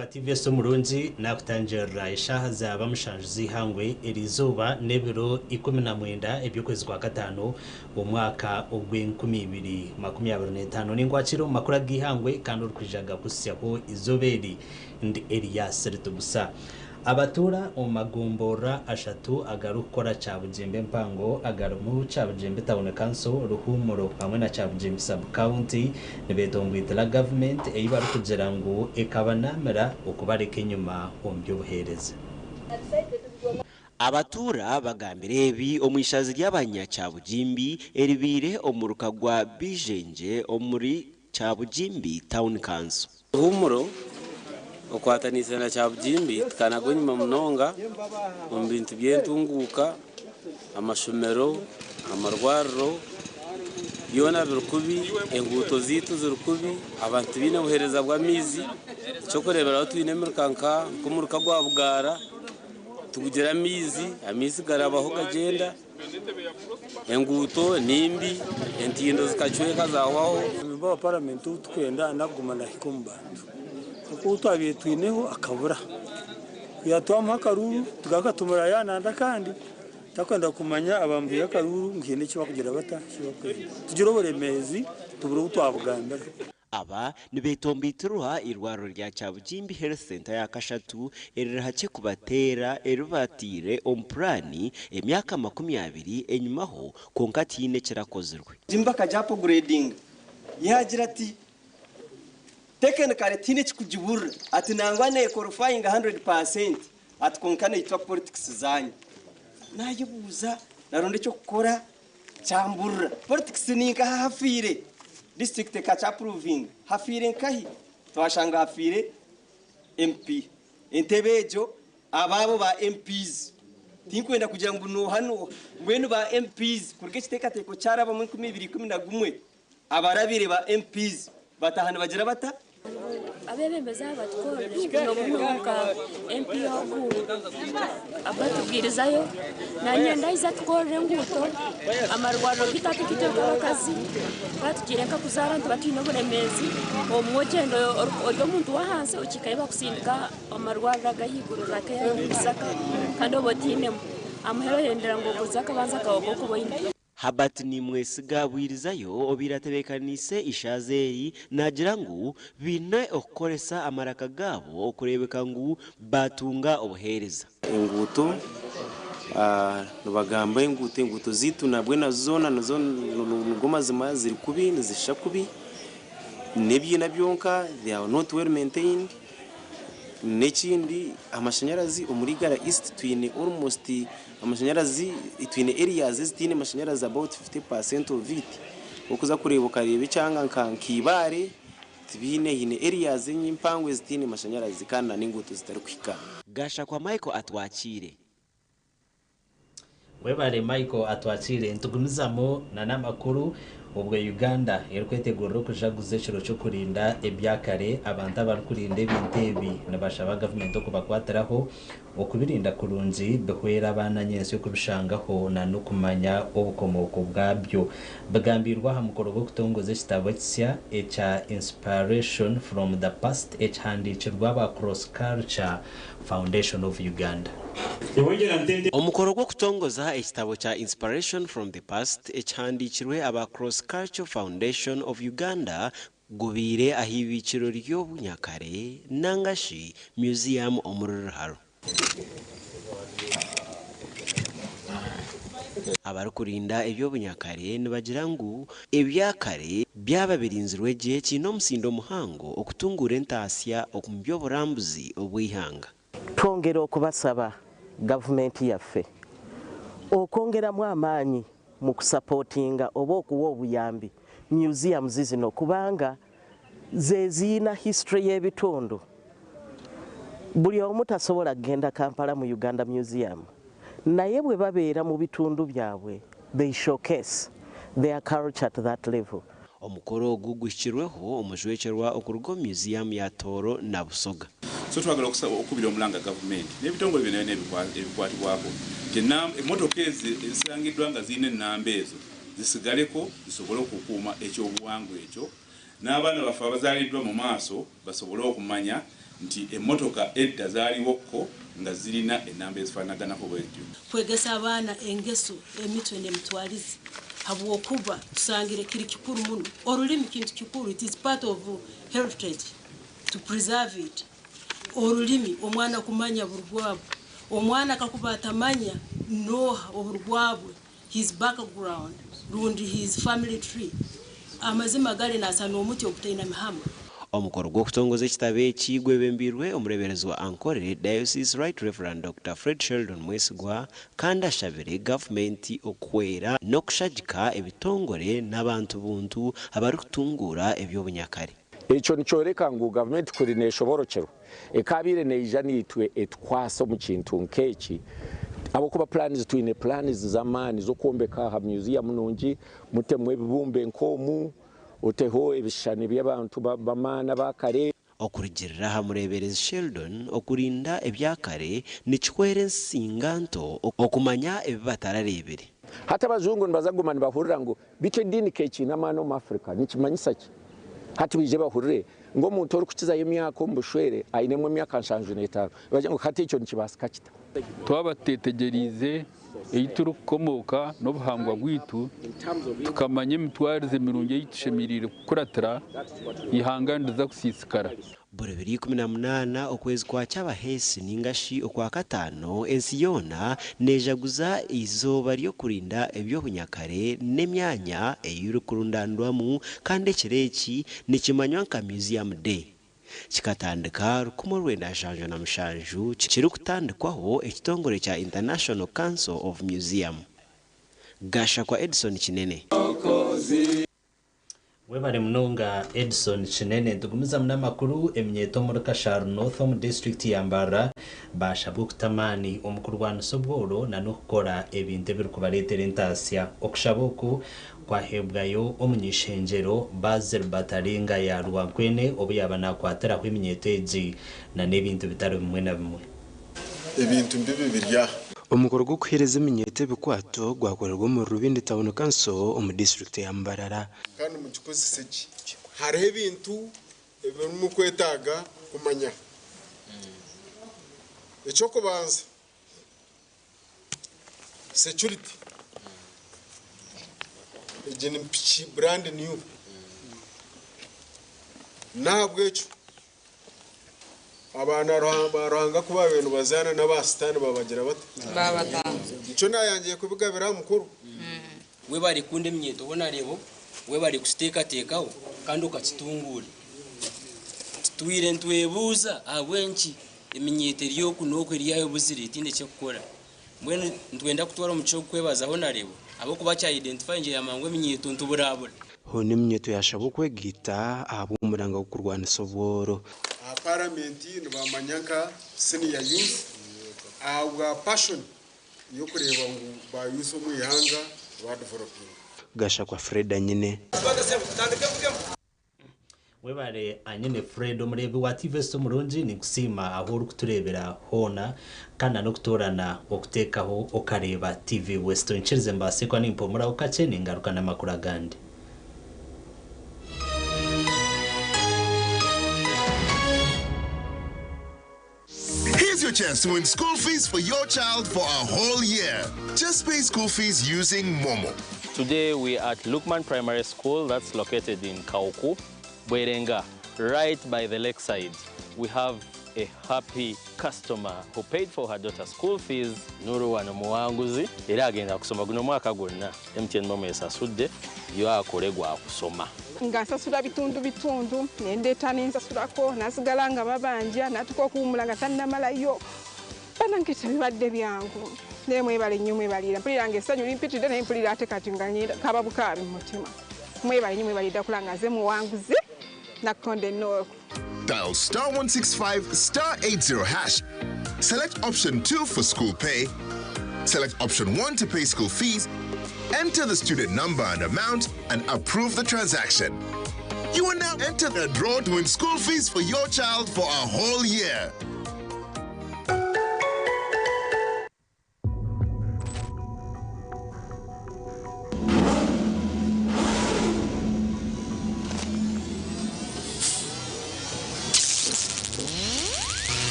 wa TVS omurungi nakutangirira eshaaha zaaba mushanju z'eihangwe eriizooba n'ebiro 19 eby'okwezi kwa kataano omwaka ogw'enkumi ibiri makumi abiri n'etaano. Ninkwakira omu makuru ag'eihangwe kandi orikwija gakuhitsyaho eizooba eri ndi Erias Ritubusa. Abatuura omu magomborora ashatu agarikukora Kyabugyembe empango agarimu Kyabugyembe Town Council, Ruhumuro hamwe na Kyabugyembe Sub-County nibetongoitira gavumenti ei barikugira ngu ekabanamira okubareka enyima omu by'obuheereza. Abatuura bagambire ebi omu ishazi ry'abanya-Kyabugimbi eribaire omuruka gwa Bijengye omuri Kyabugimbi Town Council. Ruhumuro okwataniise na Kyabugimbi tukanagwa enyima munonga omu bintu by'entunguuka, amashomero, amarwariro byona biri kubi, enguuto zaitu ziri kubi, abantu tibaine buheereza bw'amaizi. Eky'okureeberaho twine emiruka nk'omuruka gwa Bugaara tigugira amaizi, amaizi garabaho gagyenda, enguuto nimbi, entindo zikacweka zahwaho. Memba wa paramenti ou turikwenda naguma nahika omu bantu. Oku ou twabaire twineho akabura. Kwiha twamuha akaruuru tugaruka tumurora yananda kandi takwenda kumanya abamuhaire akaruuru ngu haine eki bakugira bata, eki bakwenda. Tugira oburemeezi tubura ou twabugambira. Aba nibetomboitirwa eirwariro rya Kyabugimbi Health Centre ya kashatu eriri hakye kubateera eribataire omu puraani emyaka 20 enyimaho kwonka tihaine ekirakozirwe. Jimba akagya apoguredinga yaagira ati tekinikare tihaine ekikugiburira ati nangwa neekorifayinga 100% ati kwonka neitwa politikisi zaanyu. Naayebuuza naronda eky'okukora kyamburira. Politikisi ni nkaha hafiire? Disiturikiti ekakyapuruvinga hafiire nkahi? Twashanga hafiire MP. Entebe egyo abaabo ba MPs tinkwenda kugira ngu nooha nooha mbwenu ba MPs kuruga ekiteekateeko kyarabamu 2011 abarabire ba MPs bataaha nibagira bata? Abeebembezi aba batukorere muno nka MP ogu abatubwirizayo nanye aije atukorere enguuto, amarwariro gaitu hati itwe nk'abakazi twaba tugiire nka kuzaara nituba twine oburemeezi, obumwe ogyenda ori omuntu w'ahansi okihikayo bakusindika omu marwariro ag'ahaiguru Kisaka kandi oba otiinemu, aha muheru oyendera ngu oguze akabanza kaawe k'okuba oine. Herbert Nimwesiga Bwirizayo obaire atebeekaniise eishaazi eri naagira ngu baine okukoresa amaraka gaabo okureebeka ngu baatunga obuheereza. Enguuto, nibagamba enguuto, enguuto zaitu nabwe nazo zoona nazo nigo mazima ziri kubi, nizishusha kubi, n'ebiina byonka they are not well maintained. N'ekindi amashanyarazi omuri Igara East twine almost amashanyarazi twine areas ezitaine mashanyarazi about 50% of it. Okuza kureeba okareeba ekyanga nka Ibare tibiine haine areas empango ezitaine mashanyarazi kandi na n'enguuto zitarikuhika. Gashakwa Michael Atwakiire. Webale Michael Atwakiire. Nitugumizamu na n'amakuru obwo Uganda erikwetegurira okujaguza ekiro ky'okurinda ebyakare. Abantu abarikurinda ebintu ebi nibashaba gavumenti okubakwatiraho okubirinda kurungi bihwera abaana nyensi okubishangaho na n'okumanya obukomooko bwabyo. Bigambirwe aha mukoro gw'okutongoza ekitabo ekisya ekya Inspiration from the Past ekihandiikirwe aba Cross Culture Foundation of Uganda. Omukoro gw'okutongoza ekitabo kya Inspiration from the Past ekihandiikirwe aba Cross Culture Foundation of Uganda gubaire aha ibiikiro ry'obunyakare nangashi Museum omuri Ruharo. Abarikurinda eby'obunyakare nibagira ngu ebyakare byaba birinzirwe gye kiine omusindo muhango okutunguura entaasya omu by'oburambuzi obw'eihanga. Twongera okubasaba gavumenti yaffe okwongeramu amaanyi mu kusapootinga oba okuwa obuyambi museums zino kubanga ze ziina history y'ebitundu. Buli omu tasobola kugenda Kampala mu Uganda Museum, naye bwe babeera mu bitundu byabwe they showcase their culture to that level. Omukoro ogu guhikirweho omujwekyerwa okuruga omu museum ya Tooro na Busoga. So twagala okubira omulanga gavumenti n'ebitongole byonna byonna ebikwatibwako nti emmotoka ezi ezisangiddwa nga zirina ennamba ezo zisigaleko zisobole okukuuma ekyobuwangwa ekyo n'abaana baffe abazaaliddwa mu maaso basobole okumanya nti emmotoka edda zaaliwoko nga zirina ennamba ezifaanaganako bwezityo. Kwegesa abaana engeso, emicwe n'emitwarize, habwokuba tusangire kiri kikuru muno. Orulimi kintu kikuru, it is part of heritage to preserve it. Orulimi omwana kumanya burugwabwe, omwana kakuba atamanya noha oburugwabwe, his background rundi his family tree, amazima gari nasa n'omuti ogutaina mihama. Omukoro gw'okutongoza ekitabo eki gwebembeirwe omureeberezi wa Ankole Diocese Right Reverend Dokita Fred Sheldon Mwesigwa kandi ashabire gavumenti okuhwera n'okushagika ebitongore n'abantu buntu abarikutunguura eby'obunyakare. Ekyo nikyoreka ngu gavumenti kuri neeshoborokyerwa ekaabaire neija naitwe etukwase omu kintu nk'eki ahabw'okuba puraanizi twine puraanizi z'amaani z'okwombeka aha myuziyamu nungi mutemu ebibumbe nk'omu, oteho ebishushani by'abantu b'amaani aba kare. Okurugiirira aha mureeberezi Sheldon, okurinda ebyakare nikihwera ensinga nto okumanya ebi batarareebire. Hati abajungu nibaza kuguma nibahurira ngu beitu ediini k'ekiine amaani omu Africa nikimanyisa ki? Hati baije bahurire ngu omuntu orikukizayo emyaka omu bushwere ainemu emyaka 75, nibagire ngu hati ekyo nikibaasika kita? Twaba tutetegyereize ei turikukomooka n'obuhangwa bwaitu, tukamanya emitwarize mirungi ei tushemereire kukuratira, eihanga niriza kusiisikara. Buri biro 18 okwezi kwa Kyabaheesi ninga shi Okwakataano, ensi yoona neejaguza eizooba ry'okurinda eby'obunyakare n'emyanya ei birikurundaanirwamu kandi ekiro eki nikimanywa nka Museum Day. Kikatandika 1977 kirikutandikwaho ekitongore kya International Council of Museum. Gashakwa Edson Kinene. Webare munonga Edson Kinene. Nitugumizamu n'amakuru. Eminyeeto omuri Kasharu North omu disiturikiti ya Mbarara baashabwa okuta amaani omu kurwanisa obworo n'okukora ebintu ebirikubareetera entaasya. Okushaba oku kwaheebwayo omuny'eishengyero Basil Bataringa ya Rwankwene obu yaaba naakwatiraho eminyeeto egi n'ebintu bitari bimwe na bimwe. Ebintu bibi biri aha. Omukoro gw'okuheereza eminyeeto ebikwato gwakorerwa omuri Rubindi Town Council omu disiturikiti ya Mbarara. Kandi mugikozese gye. Hariho ebintu ebi murikwetaaga kumanya. Eky'okubanza, security. Egi ni piki brand new. N'ahabw'ekyo abaana ba Ruhanga ku baabaire nibazaana n'aba Sitaane babagira bata? Nikyo naayangiire kubigabira aha mukoro. Webare kukunda eminyeeto Honarebo, webare kukiteekateekaho kandi okakitunguura. Tutwire nitwebuuza ahabw'enki eminyeeto eri oku n'oku eri aha ebuzire etaine eky'okukora. Mbwenu nitwenda kutwara omugisha ogu kwebaza Honarebo ahabw'okuba akya identifyingire yamanya ngu eminyeeto nituburabura. Hoona eminyeeto yaashabwa okwegaita ahabw'omuranga gw'okurwanisa obworo. Aha paramenti nibamanya nka senior youth ahabwa passion y'okureeba ngu ba youth omu ihanga ba developinga. Gashakwa Fred Anyine. Webare Anyine Fred. Omureebi wa TV omurungi, ninkusiima ahu orikutureebera hoona kandi n'okutoorana okuteekaho okareeba TV West. Onkirize mbaase kuba nimpumuraho kakye, ningaruka n'amakuru agandi. Here's your chance to win school fees for your child for a whole year. Just pay school fees using Momo. Today we are at Lukman Primary School that's located in Kauku, Bwerenga, right by the lakeside. We have a happy customer who paid for her daughter's school fees. Nuru wano muwanguzi era agenda kusoma guno mwaka gwonna. MTN Momo esasudde yo akole gwa kusoma. Nga nsasula bitundu bitundu, nendeeta nensasulako, nasigala nga babanja, natuka okuwumula nga tannamalayo. Banange tebibadde byangu, naye mwebale nnyo, mwebalira. Mpulira nga essanyu limpitidde, naye mpulira ate kati nga ngenda kaba bukaabi mu mutima. Mwebale nnyo, mwebalira kula nga nze muwanguzi Nakonde North. Dial star 165 star 80 hash. Select option 2 for school pay. Select option 1 to pay school fees. Enter the student number and amount and approve the transaction. You will now enter the draw to win school fees for your child for a whole year.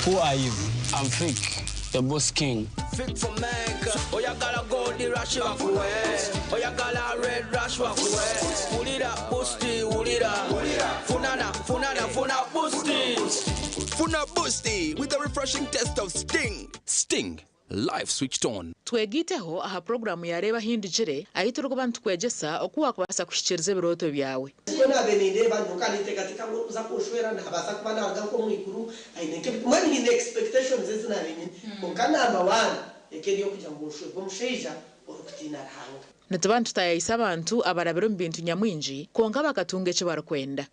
Who are you? I'm Vic, the boss king. Fik for Mecca. Oyagala gold rush bakuwe. Oyagala red rush bakuwe. Wulira boosti wulira. Funana funana funa boosti. Funa Boosty with the refreshing taste of Sting. Sting, life switched on. Twegiteho aha puroguramu ya Reeba Ahindugire ahu turikuba nitukwegyesa oku waakubaasa kuhikiiriza ebirooto byawe. Mbwenu naabaire nindeeba nyoka ninteekateeka ngu orikuza kunshwera naabaasa kuba naaruga nk'omu iguru aine nk'ebi mbwenu nyine expectations ezi naabaire nyine kwonka number one eka eri ey'okugira ngu nshwerwe omushaija orikutiina Ruhanga. Nituba nitutaayaayisa abantu abarabire omu bintu nyamwingi kwonka bakatunga eki barikwenda.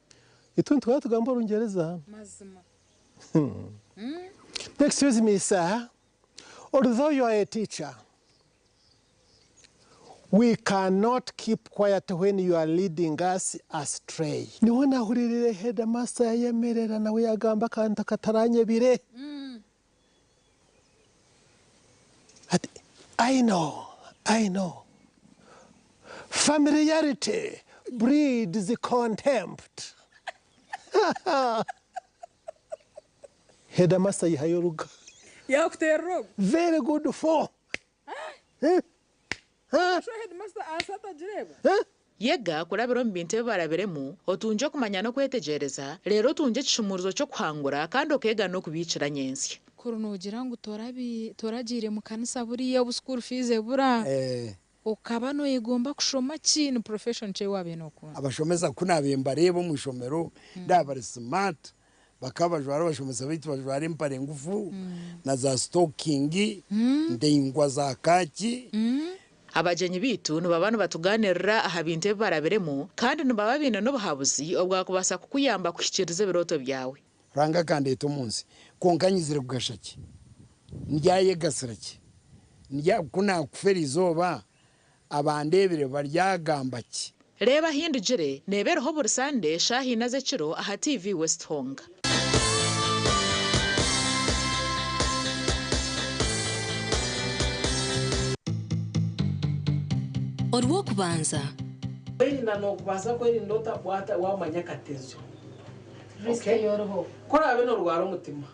Itwe nituhora tugamba Orungyereza. Mazima. Excuse me, sir. Although you are a teacher, we cannot keep quiet when you are leading us astray. Niho nahuriirire headmaster yayemerera nawe yagamba akantu akataranyebire. Ati, I know, I know. Familiarity breeds contempt. Headmaster yihayo oruga. Yakuteerera ogu. Very good for. Sho headmaster ansi atagireeba. Yega kurabira omu bintu ebi barabiremu, otungye okumanya n'okwetegyereza, reero otungye ekishumuurizo ky'okuhangura kandi okeega n'okubiikira nyentsya. Kuri noogira ngu toragiire mu kanisa buriya obu school fees ebura, okaba nooyegomba kushoma ki? Ni profession ki ei waabaire nookunda? Abashomesa ku naabaire mbareeba omu ishomero ndaaba bari smart, bakaba bajwara abashomesa baitu bajwara empare ngufu na za sitokingi ndaingwa za kaaki. Abagyenyi baitu nibaba nibatugaaniirira aha bintu ebi barabiremu kandi nibaba baine n'obuhabuzi obwakubaasa kukuyamba kuhikiiriza ebirooto byawe. Ruhanga akandeeta omu nsi, kwonka nyizire kugasha ki? Ndyayegasira ki? Ndya, ku naakufa eri izooba, abandeebire baryagamba ki? Reeba Ahindugire neeba eriho buri Sande shaaha ina z'ekiro aha TV West Honga. Orw'okubanza. Kwerinda nokubaasa kwerinda ota wata wamanya akatezo? Risk Okay? ei oriho. Ku oraabe norwara omutima,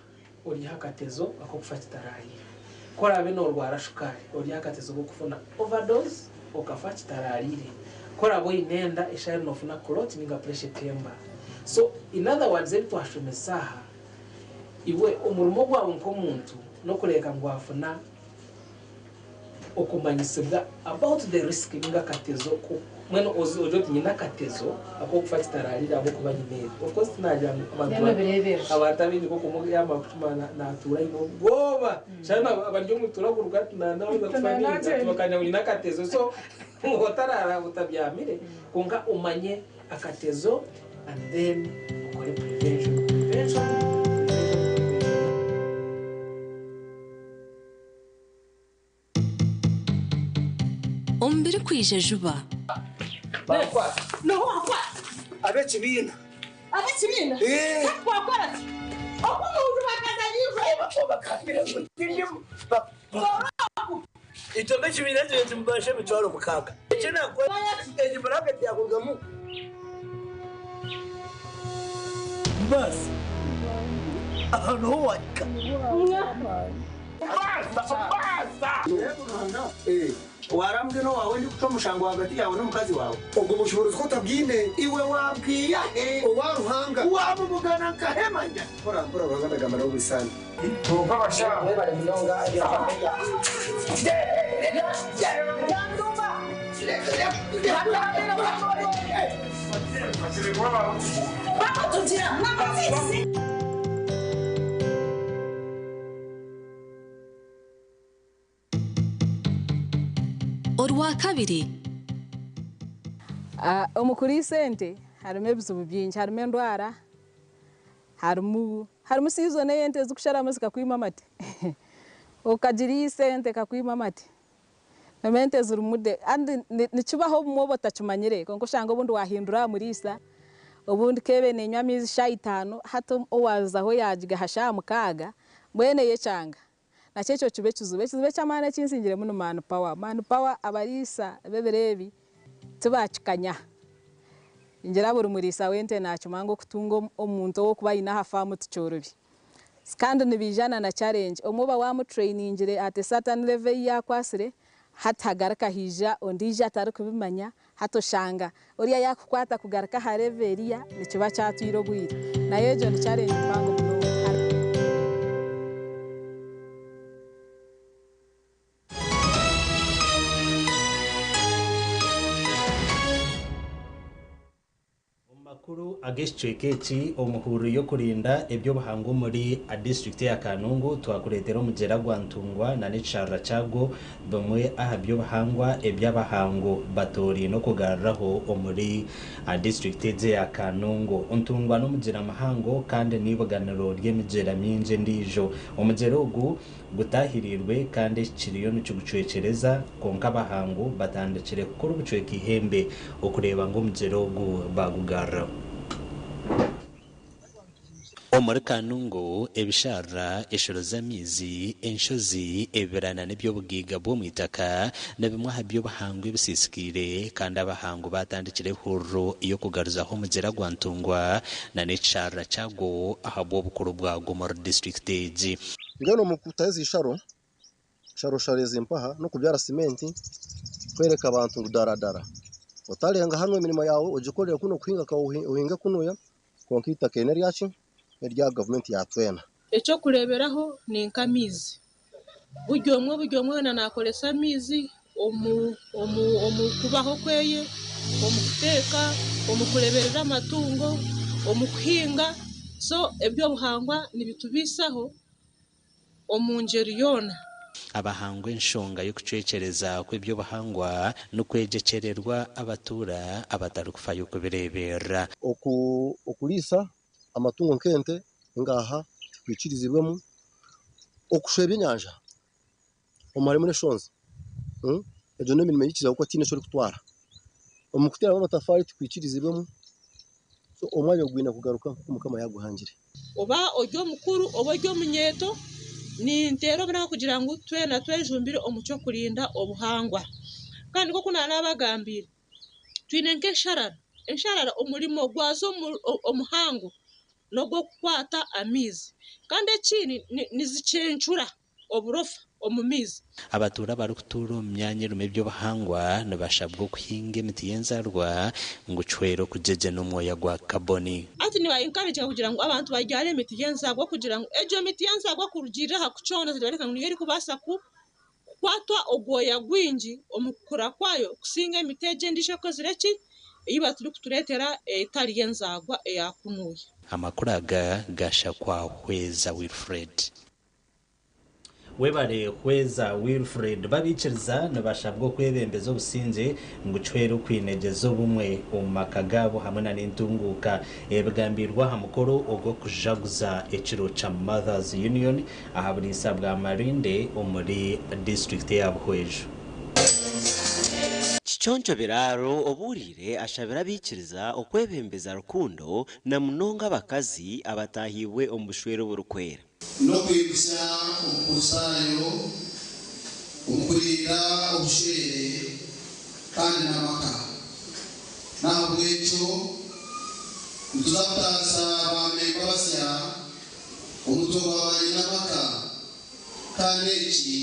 oryaho akatezo ak'okufa kitaraariire. Ku oraabe norwara shukaari, oryaho akatezo k'okufuna overdose okafa kitaraariire. Ku oraabe oine enda, eshaaha eri noofuna clot ninga pressure etemba. So in other words ebi twashomesa aha, iwe omurimo gwawe nk'omuntu n'okureebeka ngu wafuna okumanyisibwa about the risk ninga akatezo ko mbwenu ozi ogire oti nyine akatezo ak'okufa kitaraariire ahabw'okuba nyine ebi. Of course tinagira ngu abantu Then obireeberere. abantu abaingi nk'oku yamara kucuma na- naatuura aine obwoba. Shana abari omu turaguruka ati nanaza kufa Ati ninga nanagyenda. bakanya ngu nyine akatezo. So otarara otabyamire kwonka omanye akatezo and then okore prevention. Prevention, Omu birikwija juba. Ab'ekibiina. Ab'ekibiina? Eh. Hati twakora ki? Oku omuntu bakaza Bakambira ngu tindimu. Itwe nk'ekibiina kyo nitumubasha 60,000. Eki naakora egi buraketi yakurugamu. Basi aho niho wahika. Warambwe n'owawe ndikucwa omushango ahagati yaawe n'omukazi waawe. Obwo bushoboorozi ku otabwine, Iwe wabwiya he? Owa Ruhanga. Wamubugana nkahemanya. Mpora mpora Ruhanga ndagamba nawe buri saana. Orwakabiri. Omu kuriisa ente harimu ebizibu bingi, harimu endwara, harimu harimu season ei ente zikusharamu zikakwima amate. Okagiriisa ente ekakwima amate. Harimu ente zirimu de kandi nikibaho obumwe oba otakimanyire kwonka oshanga obundi wahindura aha muriisa, obundi keebe neenywa amaizi shaaha itaano hati owaazaho yaagigaha shaaha mukaaga, mbwenu eyekyanga. Nakyo ekyo kiba ekizibu. Ekizibu eky'amaani ekinsingiremu ni man power. Man power abariisa b'ebiro ebi tibakikanya. Ningira buri muriisa w'ente naakimanya ngu okutunga omuntu ow'okuba aine aha faamu tikyorobi. Kandi nibiijana na challenge. Omwe oba wamutrainingire at a certain level ei yaakwasire, hati hagaruka haija ondiijo atarikubimanya, hati oshanga oriya yaakukwata kugaruka aha level eriya nikiba kyatwire obwire. Nayo egyo ni challenge mpango munonga. Omu makuru ag'ekicweka eki, omuhururu y'okurinda eby'obuhangwa omuri disiturikiti ya Kanungu, twakureetera omugyera gwa Ntungwa nana ekisharara kyagwo, bimwe aha by'obuhangwa ebi abahangu batooraine okugaruraho omuri disiturikiti egi eya Kanungu. Ntungwa n'omugyera muhango kandi n'eibuganiro ry'emigyera mingi endiijo. Omugyera ogu gutaahiriirwe kandi eki kiriyo nikigucwekyereza kwonka abahangu batandikire kukora obucweka eihembe okureeba ngu omugyera ogu baagugaruraho. Omuri Kanungu, ebisharara, eshoro z'amaizi, enshozi, ebibira nana eby'obugaiga bw'omu itaka ni bimwe aha by'obuhangwa ebisiisikaire kandi abahangu baatandikire ehururu y'okugaruzaho omugyera gwa Ntungwa nana ekisharara kyagwo ahabw'obukuru bwagwo omuri disiturikiti egi. Mbwenu omu kutaho ezi nsharo, nsharosharo ezi mpaha n'okubyara simenti kwereka abantu ngu daradara otarenga hanu emirimo yaawe ogikorere kunu okuhinga ohinge kunuya kwonka eitaka eri n'eryaki? N'erya gavumenti ya twena. Eky'okureeberaho ni nk'amaizi. Buri omwe buri omwe weena naakoresa amaizi omu omu omu kubaho kweye, omu kuteeka, omu kureeberera amatungo, omu kuhinga. So eby'obuhangwa nibitubaisaho omu ngyeri yoona. Abahangwa enshonga y'okucwekyereza kw'eby'obuhangwa nikwegyekyererwa abatuura abatarikufayo kubireeberera. Okuriisa amatungo nk'ente ngaaha tikwikirizibwemu. Okushuba ebyenyanja omu harimu n'eshonzi egyo n'emirimo eyikiriza ahabw'okuba tihaine eki orikutwara. Omu kuteeramu amatafaari tikwikirizibwemu so omwanya ogu gwine kugaruka nk'oku Mukama yaaguhangire. Oba ori omukuru oba ori omunyeeto, ninteera omunaku kugira ngu twena twejumbire omu ky'okurinda obuhangwa. Kandi nk'oku naanabagambiire, twine nk'ensharara, ensharara omurimo gwazo omuhango n'ogw'okukwata amaizi kandi ekindi nizicencura oburofa omu maizi. Abatuura abarikutuura omu myanya erimu eby'obuhangwa nibashabwa okuhinga emiti y'enzarwa ngu kihwere okugyegyena omwoya gwa kaboni. Hati niba encouraginga kugira ngu abantu babyare emiti y'enzarwa kugira ngu egyo miti y'enzarwa kurugiirira aha kucoondoza nibareebeka ngu niyo erikubaasa kukwatwa ogwoya gwingi omu kukura kwayo kusinga emiti egi endiijo ekozire ki ei baturikutureetera etari y'enzarwa eya kunuuya. Amakuru aga gashakwa Hweza Wilfred. Webale Hweza Wilfred. Babaikiriza nibashabwa okwebembeza obusingye ngu kihwere okwinegyeza obumwe omu maka gaabo hamwe na n'entunguuka. Ebigambiirwe aha mukoro ogw'okujaguza ekiro kya Mothers Union aha buriisa bwa Marinde omuri disiturikiti eya Buhweju. Kiconco Biraaro obuuriire ashabire abaikiriza okwebembeza rukundo na munonga abakazi abataahiibwe omu bushwere oburikwera. N'okwijutsya Omukristaayo omu kurinda obushwere kandi n'amaka. N'ahabw'ekyo nituza kutaasa baamemba basya omutwe gwa baanyinamaka, kandi eki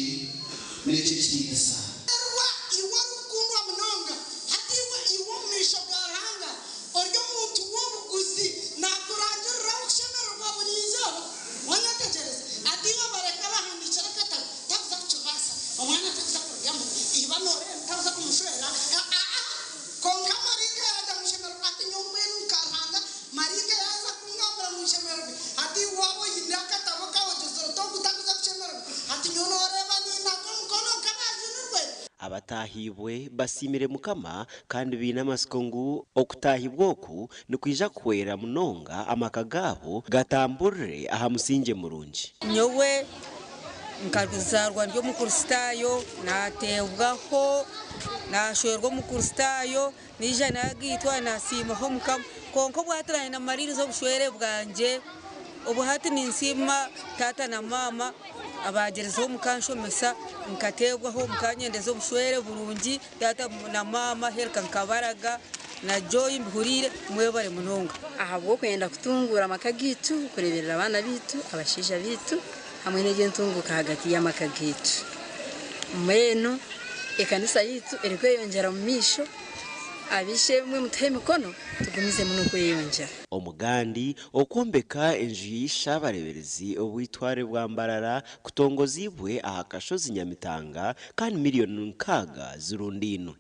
n'eky'ekitiinisa. Erwa, iwe orikukundwa munonga, hati iwe, iwe omu maisho ga Ruhanga ori omuntu w'obuguzi, naakurangirira okushemererwa buri izooba. Wanyetegyereza? Ati iwe bareka bahandiikire akatabo, takuza kukibaasa, omwana takuza kurugamu, iba nooreeba takuza kumushwera, aa-aa. Kwonka maraika yaagira ngu nshemererwe, ati nyowe mbwenu nka Ruhanga, maraika yaaza kungambira ngu nshemererwe, hati iwe waaba oine akatabo kaawe ogizire oti ogu takuza kushemererwa, hati nyowe nooreeba niinaga omukono nk'abaajunirwe. Abataahiibwe basiimire Mukama kandi baine amatsiko ngu okutaahibwa oku nikwija kuhwera munonga amaka gaabo gatamburire aha musingye murungi. Nyowe nkazaarwa ndi Omukristaayo, naateebwaho, naashwerwa Omukristaayo, naija naagaitwa, naasiimaho Mukama. Kwonka obu hati naanye naamariiriza obushwere bwangye, obu hati ninsiima taata na maama abaagyerizeho mukanshomesa, nkateebwaho, mukanyendeza obushwere burungi, taata na maama hereka nkabaraga. Na Joy mbihuriire, mwebare munonga. Ahabw'okwenda kutunguura amaka gaitu, kureeberera abaana baitu, abashaija baitu hamwe n'eby'entunguuka ahagati y'amaka gaitu. Mbwenu ekanisa yaitu erikweyongyera omu maisho, ab'eishe-emwe mutuhe emikono tugumizemu n'okweyongyera. Omugandi okwombeka enju y'eishabareeberezi obw'eitware bwa Mbarara kutongoziibwe aha kashozi Nyamitanga kandi miriyoni 6 zirundainwe.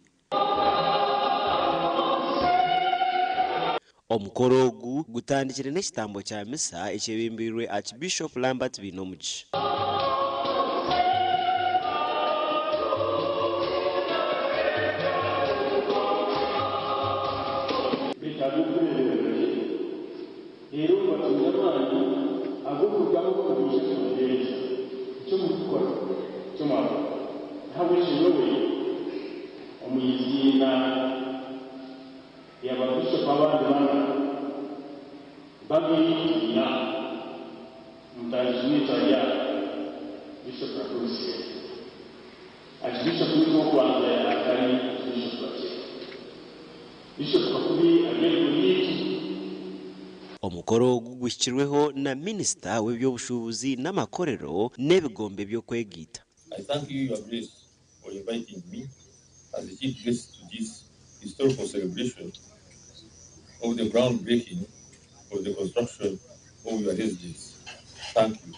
Omukoro ogu gutandikire n'ekitambo kya misa ekyebembeirwe Archbishop Lambert Bainomugisha. Beitu ahabw'okureeberera gye, reero mubatungye amaani ag'okurugaho nibaija kubaheereza eki murikukora, eki mwakora. N'ahabw'ekyo nyowe omu iziina rya baabishopu abandi bana, babiri twine aha, omutangizi waitu ari aha, Bishop Rakurusiya, Archbishop waitu w'okubanza atari Bishop Bakira. Bishop Kakubi ari eruguru yaitu. Omukoro ogu guhikirweho na minisita w'eby'obushuubuzi n'amakorero n'ebigombe by'okwegaita. I thank you, Your Grace, for inviting me as the chief guest to this historical celebration of the groundbreaking of the construction of your residence. Thank you.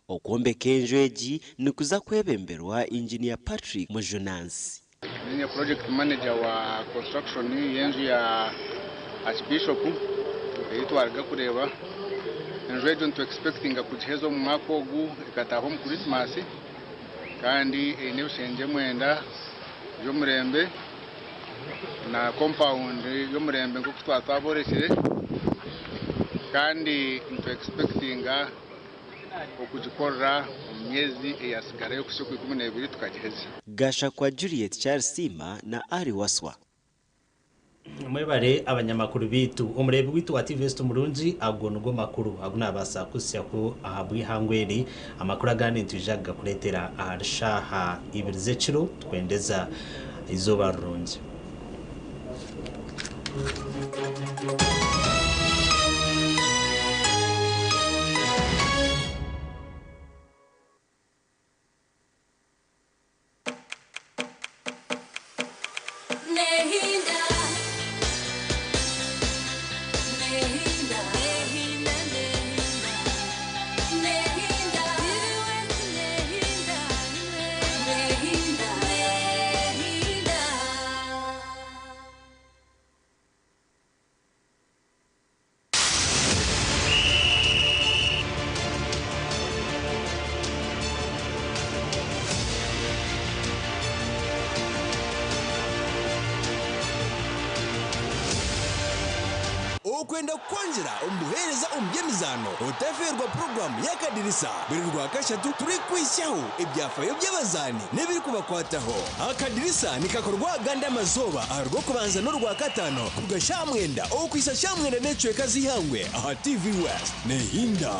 Okwombeka enju egi nikuza kwebemberwa Engineer Patrick Mujunansi. Ninye project manager wa construction y'enju ya Archbishop ei twaruga kureeba. Enju egyo nitu expectinga kugiheza omu mwaka ogu ekataaha omu Christmas kandi eine ebishengye mwenda by'omurembe na compound y'omurembe nk'oku twaba twaborekire kandi nitu expectinga okugikorera omu myezi eyasigarayo kuhitsya okwa 12 tukagiheza. Gashakwa Juliet Kyarisiima na Ali Waswa. Mwebare abanyamakuru baitu. Omureebi waitu wa TV West omurungi, ago nigo makuru agu naabaasa kukuhitsyaho ahabw'eihangwe eri. Amakuru agandi nitwija kugakureetera ahari shaaha ibiri z'ekiro. Tukwendeza eizooba rirungi. Nehinda, nehinda, nehinda, nehinda, nehinda, nehinda, nehinda. Okwenda kukwongyera omu buheereza omu by'emizaano, otafeerwa puroguraamu y'Akadirisa buri Rwakashatu turikuhitsyaho ebyafayo by'abazaani n'ebirikubakwataho. Akadirisa nikakorwa agandi amazooba aha Rwokubanza n'Orwakataano kuruga shaaha mwenda okuhitsya shaaha mwenda n'ekicweka z'eihangwe aha TV West. Nehinda.